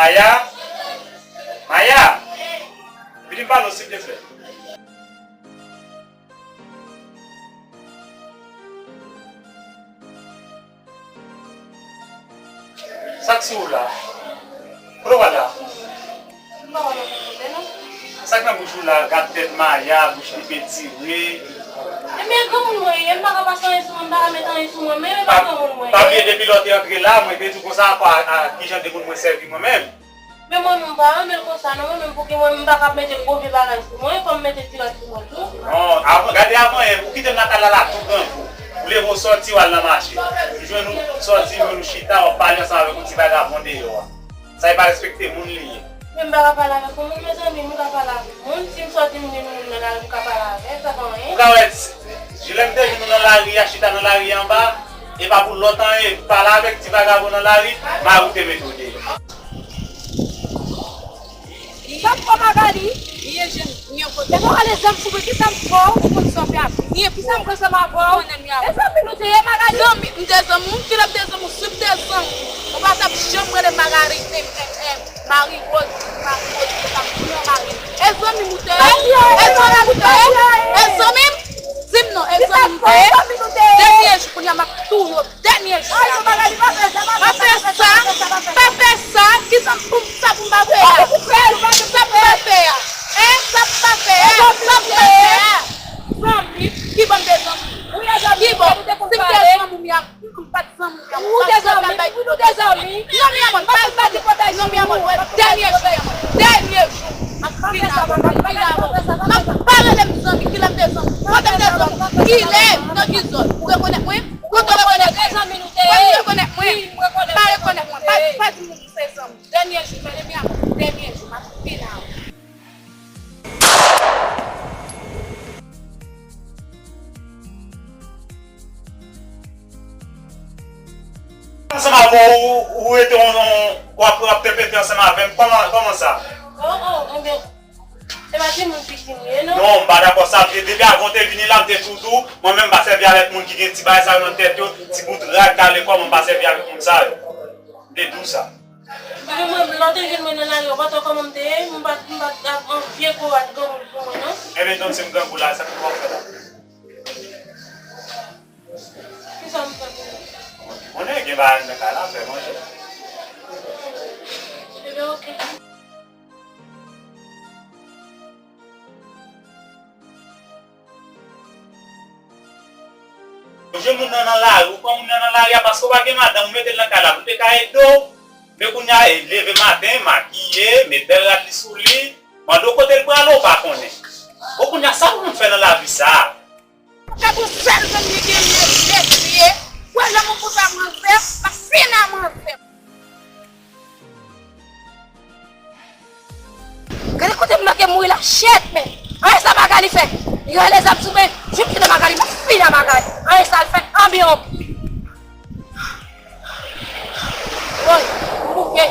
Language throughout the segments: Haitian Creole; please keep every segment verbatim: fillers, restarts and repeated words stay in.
Maya? Maya! Vini m pale w, silvouplè. Sa k sou ou la? Kote w pral la? M pa wè nan kote non. Sa k nan bouch ou la? Gad tèt Maya, bouch li pentire. Ebyen, granmoun mwen ye, m pa ka pase anyen sou mwen, m pa ka mete anyen sou mwen, men e pa granmoun mwen ye. Pa bliye depi lè w te antre la, mwen te di w konsa, a, a, kijan de moun mwen sèvi mwen menm. Men mwen menm m pa renmen l konsa non, mwen menm pou ki mwen m pa ka mete gwo vye bagay sou mwen, fò m mete ti rad sou mwen tou. Non, avan, gade avan yè, ou kite m nan kay la la tou grangou. Ou leve w sòti w al nan mache. M jwenn ou sòti, m jwenn ou chita, w ap pale ansanm avèk yon ti vagabon deyò a. Sa e pa respekte moun li ye. Men m pa ka pale avèk yon moun, mezanmi, m ka pale avèk moun. Si m sòti m jwenn moun nan lari, m ka pale avè l, sa pa anyen. Ou ka wè, jilè m te jwenn ou nan lari a, chita nan lari anba, e pa pou lòt anyen, pale avèk ti vagabon nan lari, mari w te mete w deyò. Sa m fè w, Magali? Ye, jen, ni yon kote. Depi w ale zam sou mwen, kisa m fè w? Ou konn sa w fè a. Ni, kisa m fè ansanm avè w? E zanmi nou te ye, Magali? Zanmi, m te zanmi w? Kilè m te zanmi w? Si m te zanmi w, ou pa t ap janm rele m Magali, e, e, e, Mari Woz, Mari Woz, se pa m, non, Mari. E zanmi m ou te ye? E zanmi m ou te ye? E zanmi m? Di m non, e zanmi m ou te ye? Dènye jou, kounye a m ap touye w. Dènye jou. Pa fè sa, pa fè sa, ki sa pou, sa pou m pa fè a? Sa pou m pa fè a? Hein? Sa pou m pa fè a? Sa pou m pa fè a? Zanmi, ki bò m te zanmi? Ki bò? Si m te zanmi w, m pa t zanmi w. Ou te zanmi? Ou te zanmi? Non, mi amor, pa, pa di kòtay, non, mi amor. Dènye jou, mi amor. Dènye jou. M ap fini avè w, m ap fini avè w. M ap pa rele m zanmi, kilè m te zanmi? Kote m te zanmi? Kilè? Nan ki zòn? Ou rekonèt mwen? Ou rekonèt mwen? Ou rekonèt mwen? Pa rekonèt mwen. Pa, pa di moun se zanmi. Dènye jou, tande mi amor. Dènye jou, m ap fini avè w. Ansanm avè w, ou, ou rete on, on, w ap, w ap tepete ansanm avè m. Kòman, kòman sa? Oh, oh, enben, se pa timoun piti m ye, non? Non, m pa dakò sa. M te, depi avan w te vini la, m te toujou di w, mwen menm, m pa sèvi avèk moun ki gen ti bagay sa yo nan tèt yo, ti bout rad kale kò, mwen pa sèvi avèk moun sa yo. M te di w sa. Men mwen, lè w te jwenn mwen nan lari, ou pa t wè kòman m te ye? M pa t, m pa t ap yon vye gwo rad granmoun pou mwen, non. Enben, donk, si m grangou la, sa k w ap fè la? Kisa m fè pou ou? Ou konnen gen bagay anndan kay la, fè manje. Ebyen, oke. Ou jwenn moun nan nan lari, ou pran moun nan nan lari a paske ou pa gen madanm, ou mete l nan kay la pou l te ka ede w. Men kounye a, e leve maten, makiye, met bèl rad li sou li, mande w kote l prale, ou pa konnen. Bon, kounye a, sa pou moun fè nan lavi sa a? Fè pou sèl zanmi li genyen, li ye. Wè, lè moun pou sa manzè, m ap fini a manzè. Gade kote m manke mouri la, shit, men. Anyen sa Magali fè. Li rale zam sou mwen. Jwenn kite Magali, m ap fini a Magali. Anyen sa l fè, anbyon. Woy, m bouke.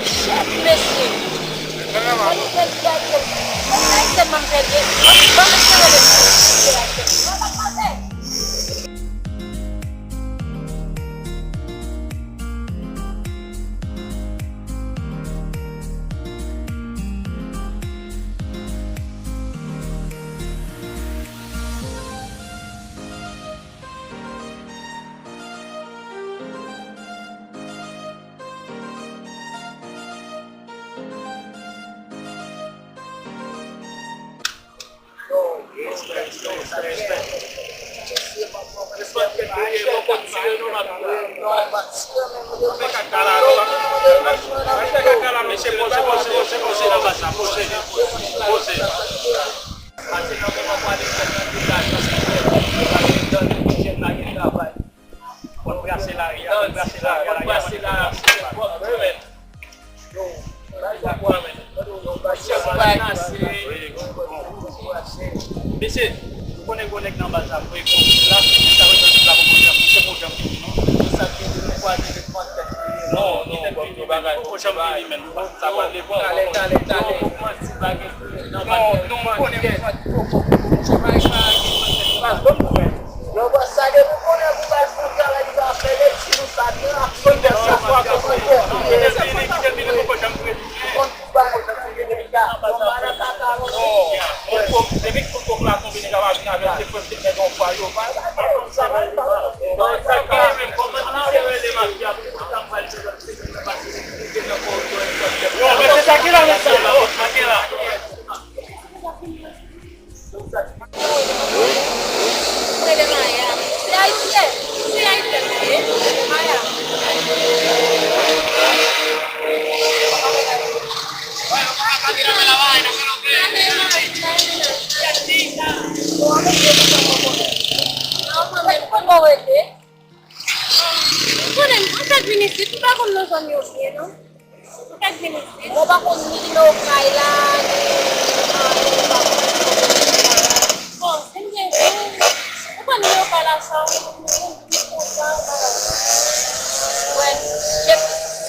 Shit, mesye. Mwen li fè l gade. Mwen li fè l gade. Mwen li fè l gade. Pase nan moman pou ale fèt nan vilaj, paske jèn pa gen travay. Mesye, ou konnen gwo nèg nan baz la, vre gwo. La, sa reprezante la, poko janm, misye poko janm vini, non. Sa ki di nou kwaze de pran tèt. Non, non, bon, nou bagay, poko janm vini, men. Sa pral devan. Talè, talè, talè. Yo, manti, pa gen koulè nan baz la. Non, non, konnen mwen poko, poko, poko, poko, poko. Yo, bòs sa depi w konnen pou bal fè yon travay li pa fè l, e di nou sa byen rapid. Kite l vini, kite l vini, poko janm predi. Konn pou bal fè yon bagay kaka non. Depi tout kòk la tonbe, nèg la pa vin avè l, se prèske nèg yon fwa yo. Sa k genyen menm, kòman misye rele mafya pou konn sa m pral di lòt se ki pase. Yo, men se sa ki la, men sa la, oh, sa ki la. Rele Maya. Se ayisyèn. Se ayisyèn li ye. Maya. Ou konnen, mwen fèk vin isit, m pa konn non zòn yo byen, non. Ou fèk vin isit? Mwen pa konn ni nimewo kay la, ni anyen, mwen pa konn. Bon, si m gen kou, ou konn nimewo kay la, sa, ou konn konsa, bagay. Wè, se,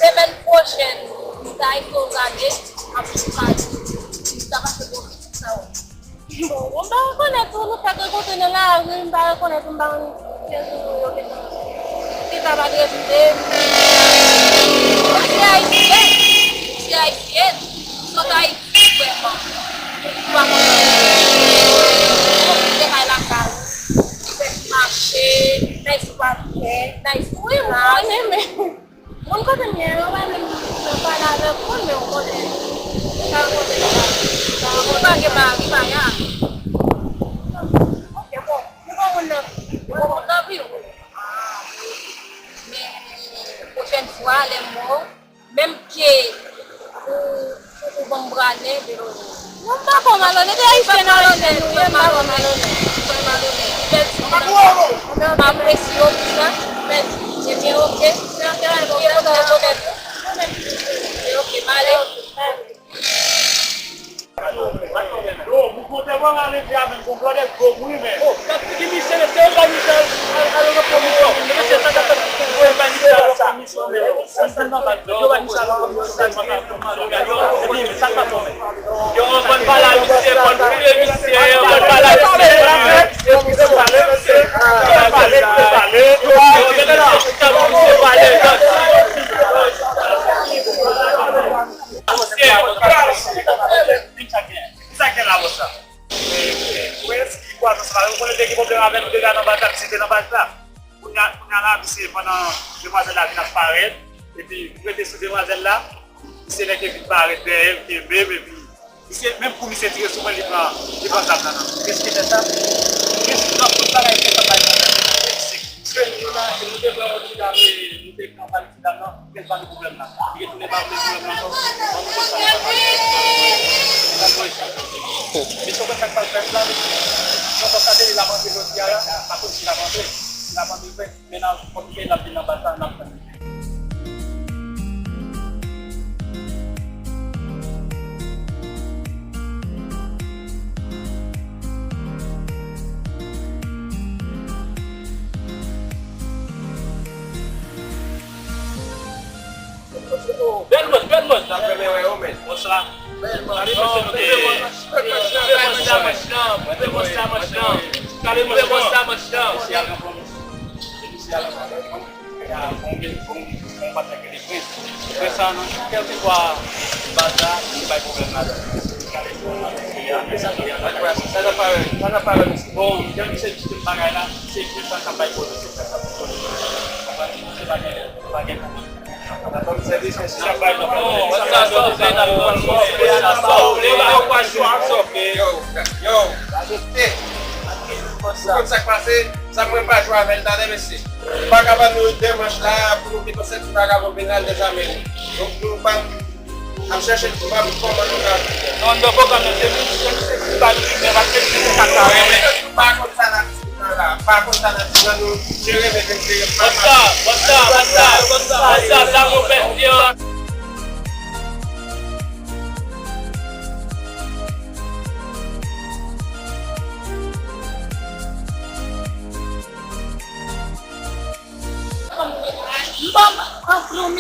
semèn pwochèn, m ta ese w gade, apre m ka di, m ta pase bon sa, wè. Bon, mwen pa rekonèt ou, nou fèk rankontre nan lari, m pa rekonèt ou, m pa konn kiyès ou yo gentan. Li pa t adrese m. Ou se ayisyèn, ou se ayisyèn, ou sot Ayiti vrèman. Ou pa konn konplis de kay lakay ou, ou fè mache, nan espwa fè, nan espwa. Wi, mwen konnen, men. Moun kote m ye, yo pa menm nan pale avèk moun, men w konnen. Yo pa rakonte m sa. Ou pa gen mari, Maya. Ok, bon. Ou pa moun nan, ou pa moun nan vi w. Men, pwochèn fwa, lè m wè w, menm ke ou, ou, ou ban m bra, men, Non, m pa fè w malonèt, e ayisyen malonèt, nou ye, m pa fè w malonèt. M apresye w pou sa. Ebyen, oke. Ebyen, oke, m ale. Yo, bann pale a misye, bann koule misye, bann pale a misye. Sa gen la konsa. Ou wè eski Kwazans la, ou konnen te gen pwoblèm avè nou deja nan baz la, misye te nan baz la. Kounye a, kounye a la, misye, pandan demwazèl la vin ap parèt, epi m rete sou demwazèl la, misye nèk vin parèt dèyè m, kenbe m, epi misye, menm kou misye tire sou mwen, li pran, li pran zam nan nan men m. Kiyès ki fè sa? Kiyès ki nan tout bagay fè sa bay mwen menm? Se nou la, se nou te pran yon ti dam, nou te pran pale ti dam nan. Mwen pa gen pwoblèm la. Li retounen pa vle pwoblèm la ankò. Bon, nou konn sa nou pral fè. Sa nou pral fè. Mesye, ou konn sa k pral fèt la? Nou konstate li l ap antre jodi a la, akoz li l ap antre. Li l ap antre vre. Men nan, kòm ke l ap vin nan baz la, n ap tann li. Bèl mòd, bèl mòd. Sa fè mwen wè yo, men. Bonswa. Bèl mòd. Kale mòd sa, mòd sa. Kale mòd sa, mòd sa. Bon, bon, bon, bon, patnè ki te Prens. Prens sa, nan kèlkeswa baz la, li bay pwoblèm ladan. Sa n ap pale, sa n ap pale, bon, jan misye di tout bagay la, se Prens sa k ap bay pwoblèm, se Prens sa k ap bay pwoblèm. Konprann? Se pa gen, se pa gen. Yo, yo, ou konn sa k pase? Sa mwen pa jwe avè l talè, mesye. Ou pa ka ban nou de manch la pou nou kite sèt ti vagabon vin al dezame nou. Donk, nou pa ap chèche kòman nou ka. Non, non, pwogram nan, se misye, misye ki pa di, men pa se misye ki ka. Wi, men nou pa konn sa n ap di nan la. Pa konn sa n ap di nan nou. Jere, men jere. Bòs la, bòs la, bòs la, bòs la, sa mwen fè, yo.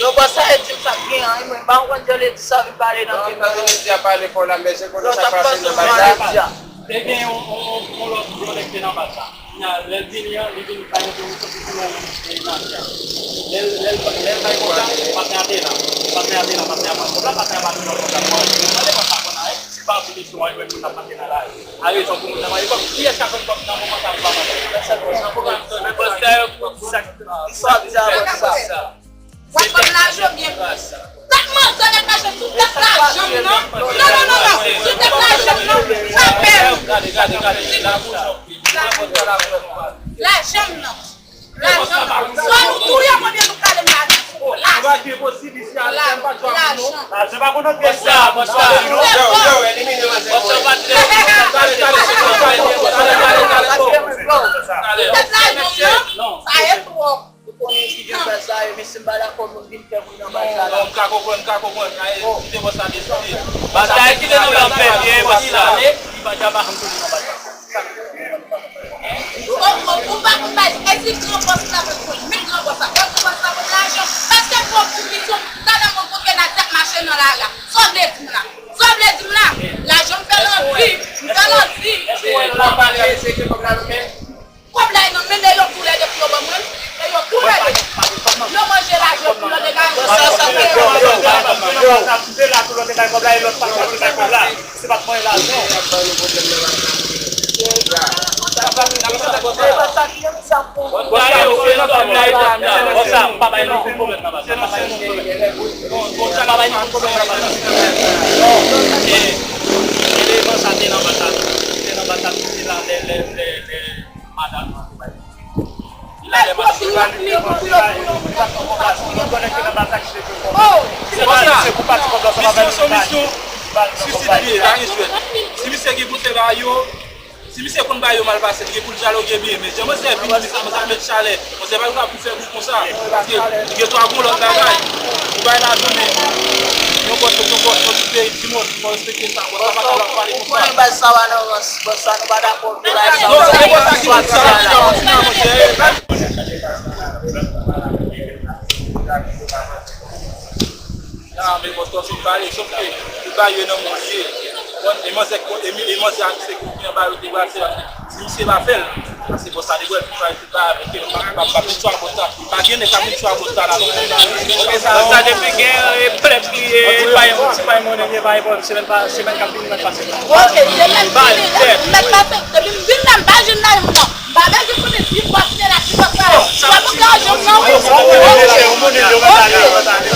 Yo, bòs sa e di m sa k gen an, mwen pa konprann jan l e di sa, vin pale nan kè mwen. Yo, t ap pase yon jan l e di a. Te gen yon, yon, yon, yon lòt jwè ki te nan baz la. Kounye a, lè l vini an, li vin bay entèvansyon pou koulè w menm, e, nan kè a. Lè l, lè l, lè l bay konsa, patnè a te la. Patnè a te la, patnè a pa t konsa, patnè a pa t nan konsa. Mwen, mwen te konsa konn a, se pa pou misyon an, mwen, pou n ap pase nan lari. A rezon pou moun nan manje kòb. Kiyès k ap vann kòb nan moman sa pou pa manje? Nan moman sa, pou di sa k, sa k di sa. W ap ban m lajan byen. Tèt manzè nèg mache sou tèt lajan m nan. Non, non, non, non. Sou tèt lajan m nan. Sa fè m. Lajan m nan. Lajan m nan. Swa nou touye m oubyen nou kale m lajan. Lajan. Lajan. Lajan. Sou tèt lajan m nan. Sa e twòp. Ou konnen ki jan fè sa yo, men si m pa dakò, moun vin fè bri nan baz la. Non, m ka konprann, m ka konprann. Ay, kite bòs la desann. Baz la, kite nou nan pè byen, bòs la. Li pa janm pa janm tounen nan baz la. Ou, ou, ou pa konn baz, e si gran bòs la vle pou li, men gran bòs la, wè gran bòs la vle lajan, paske pou, pou misyon, talè mwen kontre nan tèt mache nan lari a. Sa w vle di m la? Sa w vle di m la? Lajan m fè lanti, m fè lanti. Èske w wè l ap pale a mesye ki kòb la nan men? Kòb la nan men, e yo toulède pou yo ban mwen l, e yo toulède. Yo manje lajan pou lòt nèg la. Yo, yo, yo, yo. Se la pou lòt nèg la, kòb la, e lòt pa t bay kòb la. Se pa t mwen lajan. Bon, sa, m pa bay nou pou pwoblèm nan, baz. M pa bay nou pou pwoblèm nan, baz. E, eleman sa te nan baz la, te nan baz la, te la, lè, lè, lè, lè, madanm. Misyon se yon misyon swisid li ye, pa gen jwèt. Si misye gen pou l fè bagay yo, si misye konn bagay yo mal pase, li gen pou l dyaloge byen. Men jan manzè vini, misye, manzè ap met chalè. Manzè pa gen dwa pou fè bri konsa. Paske li gen dwa gon lòt bagay. Ou bay lajan, men yon bòs, yon bòs, yon ti peyi, timoun, fò respekte sa. Bòs la pa ka ap pale konsa. Bòs sa pa nan rans. Bòs sa nou pa dakò pou bagay sa. Non, se bòs sa ki di sa, non, non, non, non. Ah, men bòs la fin pale, sòf ke li ba yo nan manje. Bon, e manzè, e mi-, e manzè a misye ki anba yo te brase, si misye pa fè l, paske bòs la te bwè l, fin pale. Pa, pa, pa, pa vin sou abòt la. Pa gen nèg k ap vin sou abòt la, la, non. Bòs la depi gen, e, plèb li ye, pa yon ti pa yon monnen li ye, pa yon pwoblèm, semèn pa, semèn k ap vini, mèt pase. Ok, semèn ki vini, mèt pase, depi m vin la, m pa jwenn lajan m nan. M pa bezwen konnen si bòs te la, si bòs pa la. Sa pou lajan m nan, wi. Ok. Ok.